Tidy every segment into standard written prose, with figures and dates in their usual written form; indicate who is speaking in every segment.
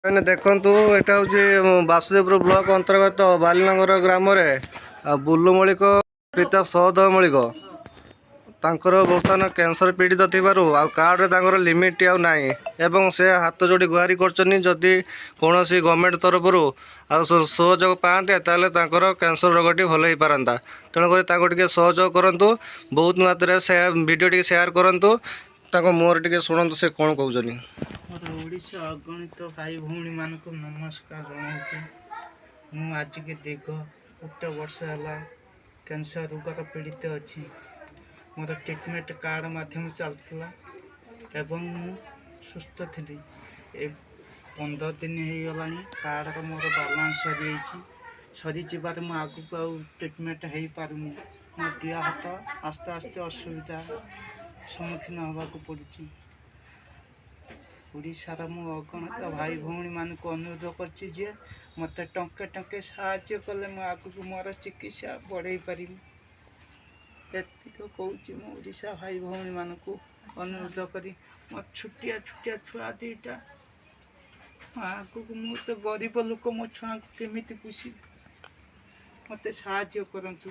Speaker 1: ମାନେ ଦେଖନ୍ତୁ, ଏଇଟା ହେଉଛି ବାସୁଦେବପୁର ବ୍ଲକ ଅନ୍ତର୍ଗତ ବାଲିନଗର ଗ୍ରାମରେ ଆଉ ବୁଲୁ ମଳିକ, ପିତା ସହଦେବ ମଳିକ। ତାଙ୍କର ବର୍ତ୍ତମାନ କ୍ୟାନ୍ସର ପୀଡ଼ିତ ଥିବାରୁ ଆଉ କାର୍ଡ଼ରେ ତାଙ୍କର ଲିମିଟ୍ ଆଉ ନାହିଁ ଏବଂ ସେ ହାତ ଯୋଡ଼ି ଗୁହାରି କରୁଛନ୍ତି, ଯଦି କୌଣସି ଗଭର୍ଣ୍ଣମେଣ୍ଟ ତରଫରୁ ଆଉ ସହଯୋଗ ପାଆନ୍ତେ, ତାହେଲେ ତାଙ୍କର କ୍ୟାନ୍ସର ରୋଗଟି ଭଲ ହେଇପାରନ୍ତା। ତେଣୁକରି ତାଙ୍କୁ ଟିକେ ସହଯୋଗ କରନ୍ତୁ। ବହୁତ ମାତ୍ରାରେ ସେ ଭିଡ଼ିଓ ଟିକେ ସେୟାର କରନ୍ତୁ। ତାଙ୍କ ମୁହଁରେ ଟିକେ ଶୁଣନ୍ତୁ, ସେ କ'ଣ କହୁଛନ୍ତି।
Speaker 2: ମୋର ଓଡ଼ିଶା ଅଗଣିତ ଭାଇ ଭଉଣୀମାନଙ୍କୁ ନମସ୍କାର ଜଣାଉଛି। ମୁଁ ଆଜିକି ଦୀର୍ଘ ଗୋଟେ ବର୍ଷ ହେଲା କ୍ୟାନ୍ସର ରୋଗର ପୀଡ଼ିତ ଅଛି। ମୋର ଟ୍ରିଟମେଣ୍ଟ କାର୍ଡ଼ ମାଧ୍ୟମ ଚାଲୁଥିଲା ଏବଂ ମୁଁ ସୁସ୍ଥ ଥିଲି। ଏ 15 ଦିନ ହେଇଗଲାଣି, କାର୍ଡ଼ର ମୋର ବାଲାନ୍ସ ସରିଯାଇଛି। ସରିଯିବାରୁ ମୁଁ ଆଗକୁ ଆଉ ଟ୍ରିଟମେଣ୍ଟ ହେଇପାରୁନି। ମୋ ଦିହ ହାତ ଆସ୍ତେ ଆସ୍ତେ ଅସୁବିଧା ସମ୍ମୁଖୀନ ହେବାକୁ ପଡ଼ୁଛି। ଓଡ଼ିଶାର ମୁଁ ଅଗଣିତ ଭାଇ ଭଉଣୀମାନଙ୍କୁ ଅନୁରୋଧ କରିଛି ଯେ ମୋତେ ଟଙ୍କେ ଟଙ୍କେ ସାହାଯ୍ୟ କଲେ ମୁଁ ଆଗକୁ ମୋର ଚିକିତ୍ସା ବଢ଼େଇ ପାରିବି। ଏତିକି କହୁଛି ମୁଁ ଓଡ଼ିଶା ଭାଇ ଭଉଣୀମାନଙ୍କୁ ଅନୁରୋଧ କରି। ମୋ ଛୋଟିଆ ଛୋଟିଆ ଛୁଆ ଦୁଇଟା, ଆଗକୁ ମୁଁ ତ ଗରିବ ଲୋକ, ମୋ ଛୁଆଙ୍କୁ କେମିତି ପୋଷିବି? ମୋତେ ସାହାଯ୍ୟ କରନ୍ତୁ।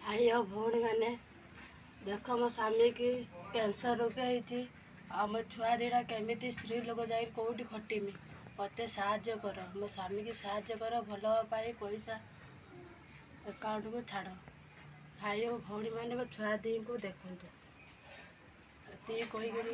Speaker 3: ଭାଇ ଆଉ ଭଉଣୀମାନେ, ଦେଖ, ମୋ ସ୍ୱାମୀକି କ୍ୟାନ୍ସର ରୋଗ ହେଇଛି ଆଉ ମୋ ଛୁଆ ଦୁଇଟା କେମିତି, ସ୍ତ୍ରୀ ଲୋକ ଯାଇକି କେଉଁଠି ଖଟିମି? ମୋତେ ସାହାଯ୍ୟ କର। ମୋ ସ୍ୱାମୀକି ସାହାଯ୍ୟ କର। ଭଲ ହେବା ପାଇଁ ପଇସା ଆକାଉଣ୍ଟକୁ ଛାଡ଼। ଭାଇ ଓ ଭଉଣୀମାନେ, ମୋ ଛୁଆ ଦୁଇଙ୍କୁ ଦେଖନ୍ତୁ। ଏତିକି କହିକରି।